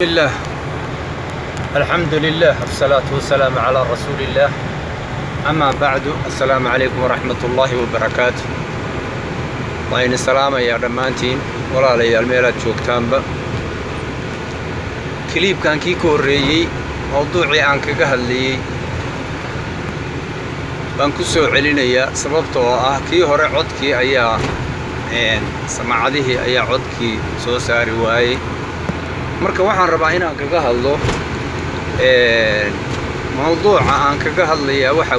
الله، الحمد لله، والصلاة والسلام على رسول الله، أما بعد، السلام عليكم ورحمة الله وبركاته. Waa idin salaamayaa dhammaantiin, walaalayaal, meelaad joogtaanba. Clipkan kii ka horreeyey mowduucii aan kaga hadlayey baan ku soo celinayaa, sababta oo ah kii hore codkii ayaa samaacadihii ayaa codkii soo saari waayey. Marka waxaan rabaa inaan kaga hadlo mowduuca aan kaga hadlayaa waxa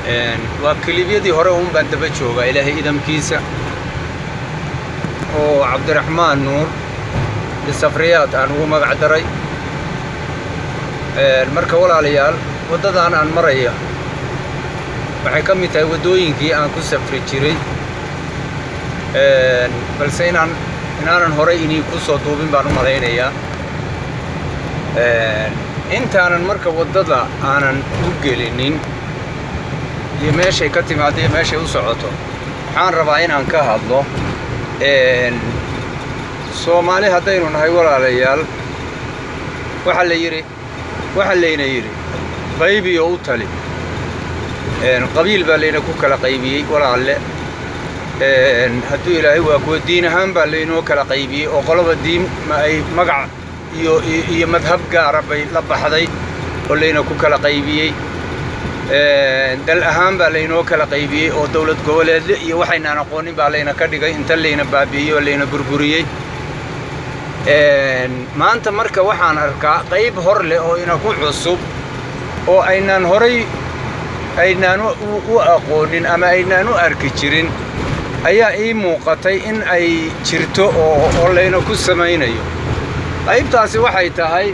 weeye, waa clipyadii hore uun baan daba joogaa, Ilaahay idamkiisa, oo Cabdiraxmaan Nuur bisafriyaad aan ugu magac daray. Marka walaalayaal, waddadan aan maraya waxay ka mid tahay waddooyinkii aan ku safri jiray, balse inaanan horay inii ku soo duubin baan u malaynayaa. Intaanan marka waddada aanan u gelinin iyo meeshay ka timaaddo iyo meeshay u socoto, waxaan rabaa inaan ka hadlo Soomaali haddaynu nahay. Walaalayaal, waxaa la yidhi, waxaa layna yidhi qaybiyo u tali. Qabiil baa layna ku kala qaybiyey, walaalle. Hadduu Ilaahay waa kuwa diin ahaan baa laynoo kala qaybiyey, oo qoloba diin ma ay magac iyo madhab gaara bay la baxday oo layna ku kala qaybiyey. Dal ahaan baa laynoo kala qaybiyey, oo dowlad goboleedle iyo waxaynaan aqoonin baa layna ka dhigay, inta layna baabi'iyey oo layna burburiyey. Maanta marka waxaan arkaa qayb hor leh oo ina ku cusub oo aynaan horay aynaan u aqoonin ama aynaan u arki jirin ayaa ii muuqatay in ay jirto oo layna ku samaynayo. Qaybtaasi waxay tahay,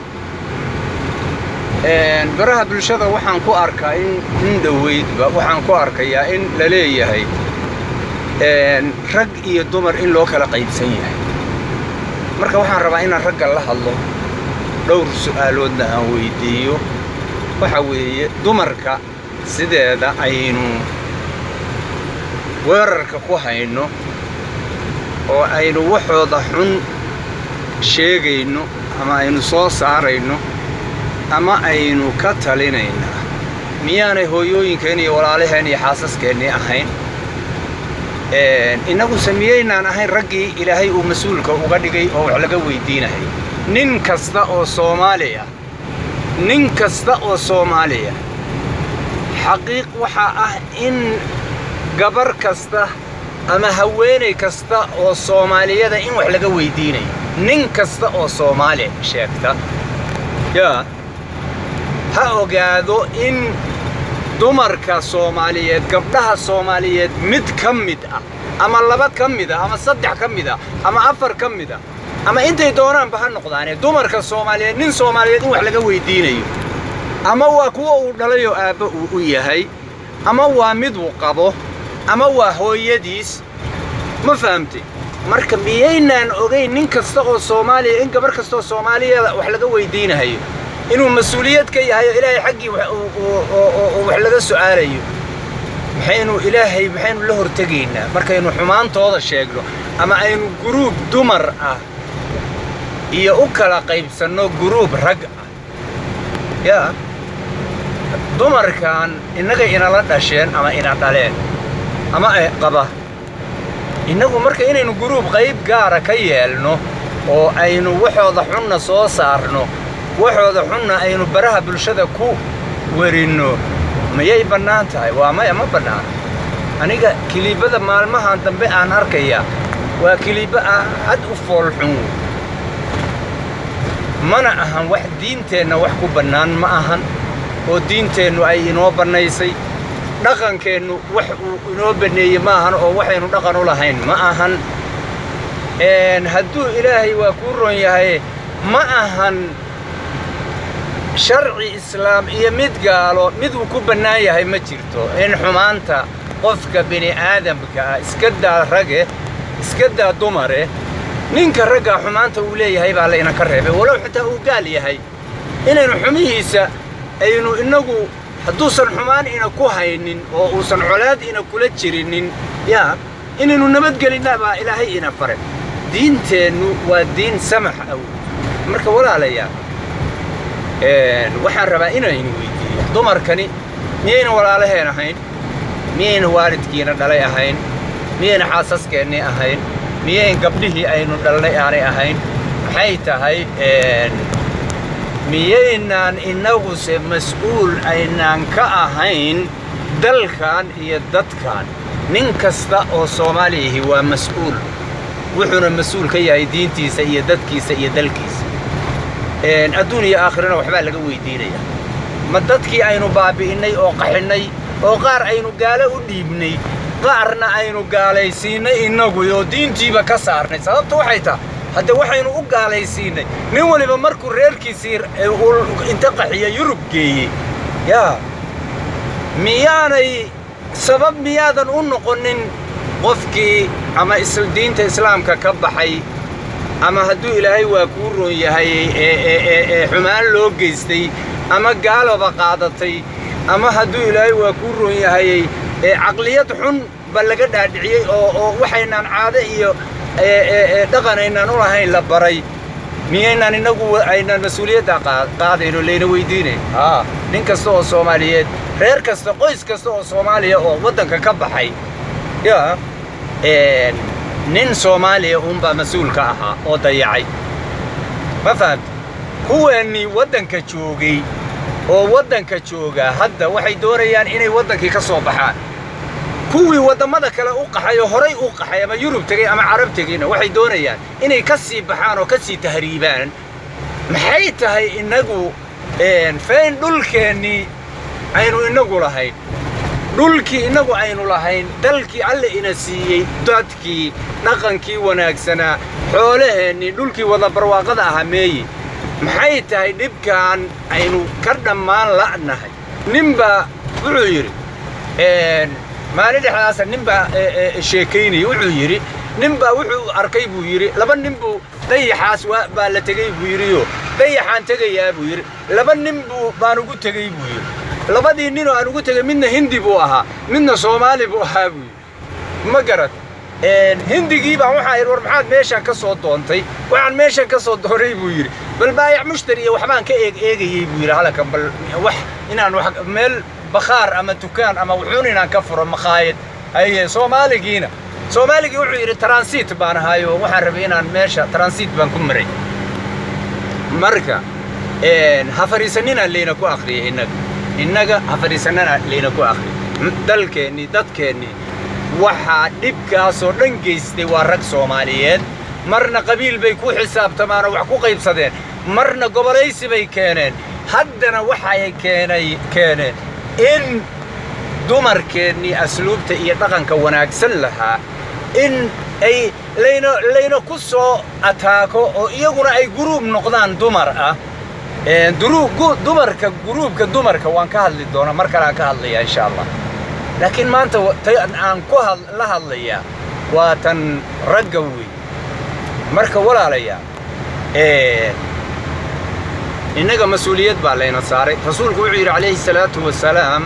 baraha bulshada waxaan ku arkaa in dhoweydba waxaan ku arkayaa in la leeyahay rag iyo dumar in loo kala qaybsan yahay. Marka waxaan rabaa inaan ragga la hadlo, dhowr su'aaloodna aan weydiiyo. Waxa weeye, dumarka sideeda aynu weerarka ku hayno oo aynu waxooda xun sheegayno ama aynu soo saarayno ama aynu ka talinaynaa, miyaanay hooyooyinkeen iyo walaalaheen iyo xaasaskeenii ahayn? Innaguse miyaynaan ahayn raggii Ilaahay uu mas-uulka uga dhigay oo wax laga weydiinahay? Nin kasta oo Soomaaliya, nin kasta oo Soomaaliya, xaqiiq waxaa ah in gabar kasta ama haweenay kasta oo Soomaaliyada in wax laga weydiinayo. Nin kasta oo Soomaali sheegta yaa ha ogaado in dumarka Soomaaliyeed, gabdhaha Soomaaliyeed, mid ka mid ah ama laba ka mid ah ama saddex ka mid ah ama afar ka mid ah ama intay doonaanba ha noqdaane, dumarka Soomaaliyeed, nin Soomaaliyeed in wax laga weydiinayo, ama waa kuwa uu dhalayoo aabba uu u yahay, ama waa mid uu qabo, ama waa hooyadiis. Ma fahamtay? Marka miyaynaan ogayn nin kasta oo Soomaaliya in gabar kasta oo Soomaaliya wax laga weydiinahayo, inuu mas-uuliyad ka yahay oo Ilaahay xaggii wax laga su'aalayo? Maxaynu Ilaahay maxaynu la hortegaynaa markaynu xumaantooda sheegno ama aynu group dumar ah iyo u kala qaybsanno group rag ah? Yaa dumarkan innaga inala dhasheen ama ina dhaleen ama ay qaba innagu, marka inaynu group qayb gaara ka yeelno oo aynu waxooda xunna soo saarno, waxooda xunna aynu baraha bulshada ku werinno, mayay bannaan tahay? Waa maya, ma bannaana. Aniga clipada maalmahan dambe aan arkayaa waa clipo aad u foolxun wey. Mana ahan wax diinteenna wax ku bannaan, ma ahan oo diinteennu ay inoo bannaysay. Dhaqankeennu wax uu inoo banneeyey ma ahan, oo waxaynu dhaqan u lahayn ma ahan. Hadduu Ilaahay waa kuu ron yahay, ma ahan sharci Islaam iyo mid gaalo mid uu ku bannaan yahay ma jirto in xumaanta qofka bini aadamka ah, iska daa rage, iska daa dumare, ninka raggaa xumaanta uu leeyahay baa layna ka reebay, walow xitaa uu gaal yahay, inaynu xumihiisa aynu innagu, hadduusan xumaan ina ku haynin oo uusan colaad ina kula jirinin, yaa inaynu nabadgelinna baa Ilaahay ina faray. Diinteennu waa diin samax ah. Marka walaalayaal, waxaan rabaa inaynu weydiiyo: dumarkani miyayna walaalaheen ahayn? Miyayna waalidkiina dhalay ahayn? Miyayna xaasaskeenii ahayn? Miyayn gabdhihii aynu dhalnay aanay ahayn? Maxay tahay? Miyaynaan innaguse mas-uul aynaan ka ahayn dalkan iyo dadkan? Nin kasta oo Soomaaliyahi waa mas-uul, wuxuuna mas-uul ka yahay diintiisa iyo dadkiisa iyo dalkiisa. Adduun iyo aakhirana waxbaa laga weydiinaya. Ma dadkii aynu baabi'innay oo qaxinnay, oo qaar aynu gaalo u dhiibnay, qaarna aynu gaalaysiinnay innagu oo diintiiba ka saarnay? Sababtu waxay tahay, hadde waxaynu u gaalaysiinnay nin waliba markuu reerkiisii inta qaxiya Yurub geeyey, yaa miyaanay sabab miyaadan u noqonin qofkii ama diinta Islaamka ka baxay, ama hadduu Ilaahay waa kuu roon yahay ee xumaan loo geystay, ama gaalaba qaadatay, ama hadduu Ilaahay waa kuu roon yahay ee caqliyad xun ba laga dhaadhiciyey, oo waxaynaan caado iyo dhaqan aynaan u lahayn la baray? Miyaynaan innagu aynaan mas-uuliyadda qaadayn oo layna weydiinayn? Haa, nin kasta oo Soomaaliyeed, reer kasta, qoys kasta oo Soomaaliya oo waddanka ka baxay, yaa nin Soomaaliya uunbaa mas-uul ka ahaa oo dayacay. Ma fahamti? Kuweennii waddanka joogay oo waddanka jooga hadda waxay doonayaan inay waddankii ka soo baxaan. Kuwii waddamada kale u qaxay oo horay u qaxay, ama Yurub tegey ama Carab tegeyna, waxay doonayaan inay ka sii baxaan oo ka sii tahriibaan. Maxay tahay innagu feyn dhulkeennii aynu innagu lahayn, dhulkii innagu aynu lahayn, dalkii Alle ina siiyey, dadkii dhaqankii wanaagsanaa, xoolaheennii, dhulkii wada barwaaqada ahaa meeyi? Maxay tahay dhibkan aynu ka dhammaan la'nahay? Ninbaa wuxuu yidhi maalin dhexdaasa, ninbaa sheekaynayay, wuxuu yidhi ninbaa wuxuu arkay buu yidhi laba nin buu dayaxaas baa la tegey buu yidhiyo, dayaxaan tegayaa buu yidhi, laba nin buu baan ugu tegey buu yidhi. Labadii ninoo aan ugu tegey, midna Hindi buu ahaa, midna Soomaali buu ahaa buu yidhi. Ma garad? Hindigii baan waxaa yidhi: "War maxaad meeshaan ka soo doontay?" "Waxaan meeshan ka soo doonay," buu yidhi, "bal baayac mushtari iyo waxbaan ka eeg eegayey," buu yidhi, "halkan bal wax inaan wax meel bakhaar ama dukaan ama wuxuun inaan ka furo, makhaayad." Haye, Soomaaligiina, Soomaaligii wuxuu yidhi: "Transit baan ahaayo, waxaan rabay inaan meesha transit baan ku maray." Marka ha fadhiisanina layna ku akhriyay innaga, ha fadhiisanana layna ku akhriyay. Dalkeennii, dadkeennii, waxaa dhibkaasoo dhan geystay waa rag Soomaaliyeed. Marna qabiil bay ku xisaabtamaan oo wax ku qaybsadeen, marna gobolaysi bay keeneen, haddana waxay keeneen in dumarkeennii asluubta iyo dhaqanka wanaagsan lahaa in ay layna ku soo ataako, oo iyaguna ay guruub noqdaan dumar ah. Dumarka, guruubka dumarka waan ka hadli doonaa, mar kale aan ka hadlayaa insha Allah, laakiin maanta tan aan ku la hadlayaa waa tan ragga wey. Marka walaalayaa, innaga mas-uuliyad baa layna saaray. Rasuulku wuxuu yidhi calayhi salaatu wasalaam: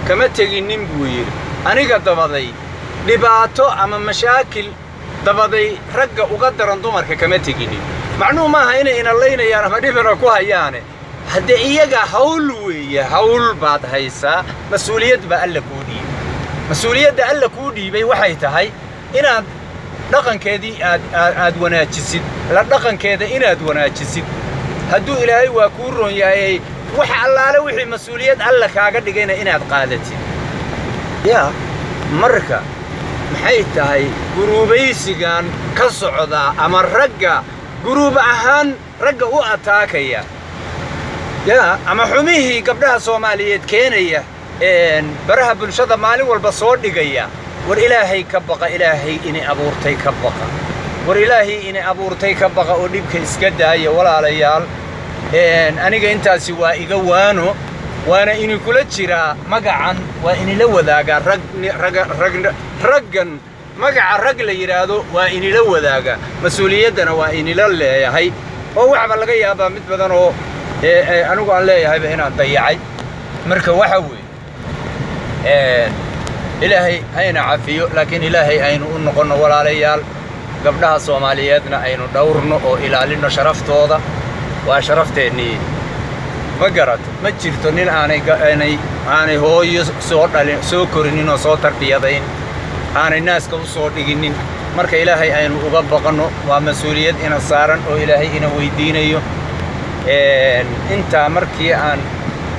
"Kama teginin," buu yidhi, "aniga dabaday dhibaato ama mashaakil dabaday ragga uga daran dumarka kama teginin." Macnuhu maaha inay ina laynayaan ama dhibina ku hayaane. Haddee iyaga hawl weeye, hawl baad haysaa, mas-uuliyad baa Alla kuu dhiibay. Mas-uuliyadda Alla kuu dhiibay waxay tahay inaad dhaqankeedii aad wanaajisid, la dhaqankeeda inaad wanaajisid. Hadduu Ilaahay waa kuu roon yahay, wax allaale wixii mas-uuliyad Alla kaaga dhigayna inaad qaadatid. Yaa marka maxay tahay guruubaysigan ka socdaa ama ragga guruub ahaan ragga u ataakaya, yaa ama xumihii gabdhaha Soomaaliyeed keenaya, baraha bulshada maalin walba soo dhigaya? War Ilaahay ka baqa, Ilaahay inay abuurtay ka baqa. War Ilaahay inay abuurtay ka baqa oo dhibka iska daaya. Walaalayaal, aniga intaasi waa iga waano, waana idinkula jiraa. Magacan waa inila wadaagaa, rag rag raggan magaca rag la yidhaahdo waa inila wadaagaa, mas-uuliyaddana waa inila leeyahay, oo waxba laga yaabaa mid badan oo anigu aan leeyahayba inaan dayacay. Marka waxa weeye, Ilaahay hayna cafiyo, laakiin Ilaahay aynu u noqonno, walaalayaal. Gabdhaha Soomaaliyeedna aynu dhowrno oo ilaalinno sharaftooda. Waa sharafteenii, ma garato? Ma jirto nin aanay hooyo soo dhalin, soo korinin oo soo tarbiyadayn, aanay naaska u soo dhiginin. Marka Ilaahay aynu uga baqanno. Waa mas-uuliyad ina saaran oo Ilaahay ina weydiinayo. Intaa markii aan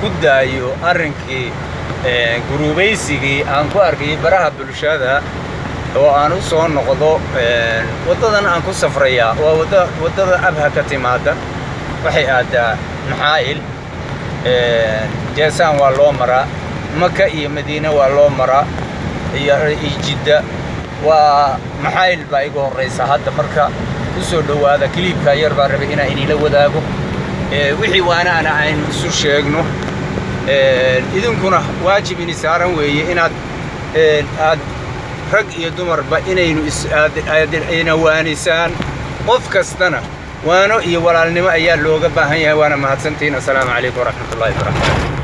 ku daayo arrinkii guruubaysigii aan ku arkayay baraha bulshada oo aan u soo noqdo waddadan aan ku safrayaa, waa waddada Abha ka timaada. Waxay aaddaa Maxaa'il, Jeesaan waa loo maraa, Maka iyo Madiine waa loo maraa, iyo Jidda. Waa Maxaayil baa igu horraysa hadda. Marka ku soo dhowaada clipka yar baa rabay inaan inila wadaago wixii waana ana aynu isu sheegno. Idinkuna waajib ini saaran weeye inaad aad rag iyo dumarba inaynu ina waanisaan. Qof kastana waano iyo walaalnimo ayaa looga baahan yahay. Waana mahadsantihiin. Assalaamu calaykum waraxmatullahi wabarakaatu.